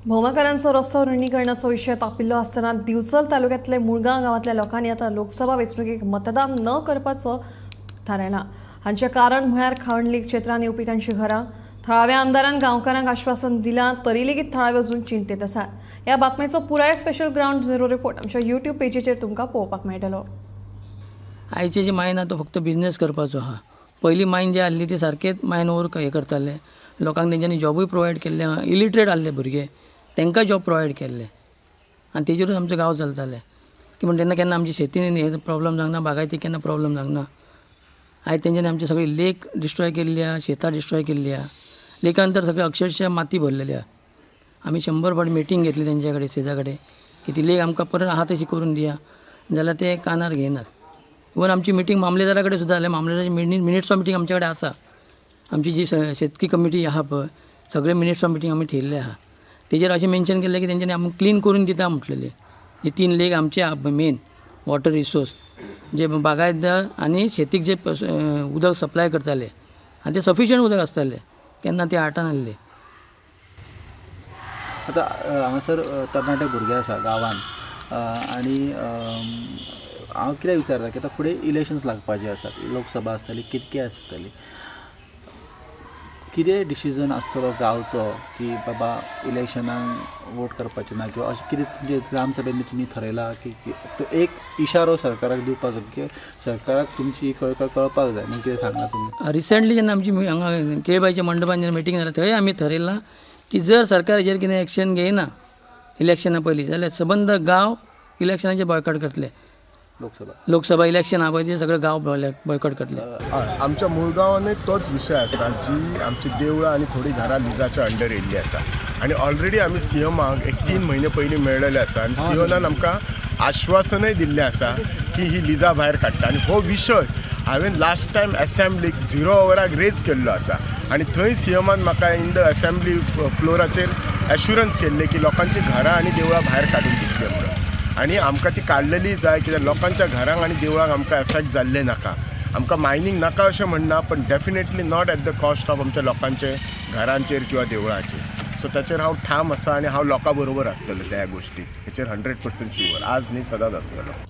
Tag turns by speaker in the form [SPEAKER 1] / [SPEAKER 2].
[SPEAKER 1] भोमाकारांचो रस्तो रिणीकरणाचो विशय तापिल्लो आसतना दिवचल तालुक्यातले मुळगांव गांवांतल्या लोकांनी आता लोकसभा वेंचणुकेक मतदान न करपाचो थारायला। हांचें कारण म्हळ्यार खावंडली क्षेत्रांत येवपी तांची घरां। थळाव्या आमदारान गांवकारांक आश्वासन दिलां तरी लेगीत थळावे अजून चिंतेत आसात। ह्या बातमेचो पुराय स्पेशल ग्रावंड झिरो रिपोर्ट आमच्या यूट्यूब पेजीचेर तुमकां पळोवपाक मेळटलो।
[SPEAKER 2] आयचे जे मायन आहा तो फक्त बिजनेस करपाचो आहा। पयलीं मायन जे आहली ती सारकेच मायन वर्क हें करताले, लोकांक तेंच्यांनी जॉबूय प्रोवायड केल्ले, इलिटरेट आहले भुरगे तांकां जॉब प्रोवायड केल्ले आनी तेजेरूच आमचो गांव चलताले। की म्हण तेन्ना केन्ना आमची शेतीन हे प्रॉब्लम जावंक ना, बागायती केन्ना प्रॉब्लम जावंक ना। आयज तेंच्यांनी आमची सगळी लेक डिस्ट्रॉय केल्ली आहा, शेतां डिस्ट्रॉय केल्ली आहा, लेकान तर सगळे अक्षरशः माती भरलेली आहा। आमी 100 फावट मिटींग घेतली तेंच्या कडेन, सेजा कडेन, की ती लेक आमकां परत आहा तशी करून दिया, जाल्यार ते कानार घेयनात। इवन आमची मिटींग मामलेदारा कडेन सुद्दां जाली, मामलेदाराची मिनिट्स ऑफ मिटींग आमचे कडेन आसा। आमची जी शेतकी कमिटी आहा पळय, सगळे मिनिट्स ऑफ मिटींग आमी ठेयल्ले आहा। तेजेर अशें मेन्शन केल्लें की तेंच्यांनी आमकां क्लीन करून दिता म्हटलेलें। जे 3 लेक आमचे आहा पळय मेन वॉटर रिसोर्स, जे बागायतदार आनी शेतीक जे उदक सप्लाय करताले आनी ते सफिशियंट उदक आसतालें, केन्ना ते आटान आहले।
[SPEAKER 3] आतां हांगासर तरणाटे भुरगे आसा गांवांत आनी हांव कितें विचारता की आतां फुडें इलेक्शन्स लागपाचे आसात, लोकसभा आसतली, कितके आसतली, कितें डिसिजन आसतलो गांवचो की बाबा इलेक्शनाक वोट करपाचें ना, किंवा अशें कितें तुमचे ग्रामसभेन तुमी थरयलां की तो एक इशारो सरकाराक दिवपाचो की सरकाराक तुमची कळकळ कळपाक जाय म्हूण कितें सांगलां तुमी?
[SPEAKER 2] रिसेंटली जेन्ना आमची हांगा केळबायच्या मंडपान जेन्ना मिटींग जाली थंय आमी थरयलां की जर सरकार हेजेर कितें एक्शन घेयना इलेक्शना पयलीं जाल्यार सबंद गांव इलेक्शनाचें बॉयकॉट करतले। लोकसभा इलेक्शन आहा पळय ते सगळे गांव बॉयकॉट करतले।
[SPEAKER 4] हय, आमच्या मुळगांवानूय तोच विशय आसा, जी आमची देवळां आनी थोडीं घरां लिजाच्या अंडर येयल्ली आसा आनी ऑलरेडी आमी सीएमाक एक 3 म्हयने पयलीं मेळ्ळेले आसा आनी सीएमान आमकां आश्वासनय दिल्लें आसा की ही लिजा भायर काडटा। आनी हो विशय हांवें लास्ट टायम एसेंब्लीक 0 आवराक रेज केल्लो आसा आनी थंय सीएमान म्हाका इन the assembly फ्लोराचेर एश्युरन्स केल्लें की लोकांची घरां आनी देवळां भायर काडून दितली म्हणून, आनी आमकां ती काडलेली जाय कित्याक लोकांच्या घरांक आनी देवळांक आमकां एफेक्ट जाल्लें नाका। आमकां मायनींग नाका अशें म्हणना, पण definitely not at the cost of आमच्या लोकांचे घरांचेर किंवा देवळांचेर। सो ताचेर हांव ठाम आसा आनी हांव लोकां बरोबर आसतलो त्या गोश्टीक, हेचेर 100% शुअर, आज न्ही सदांच आसतलो।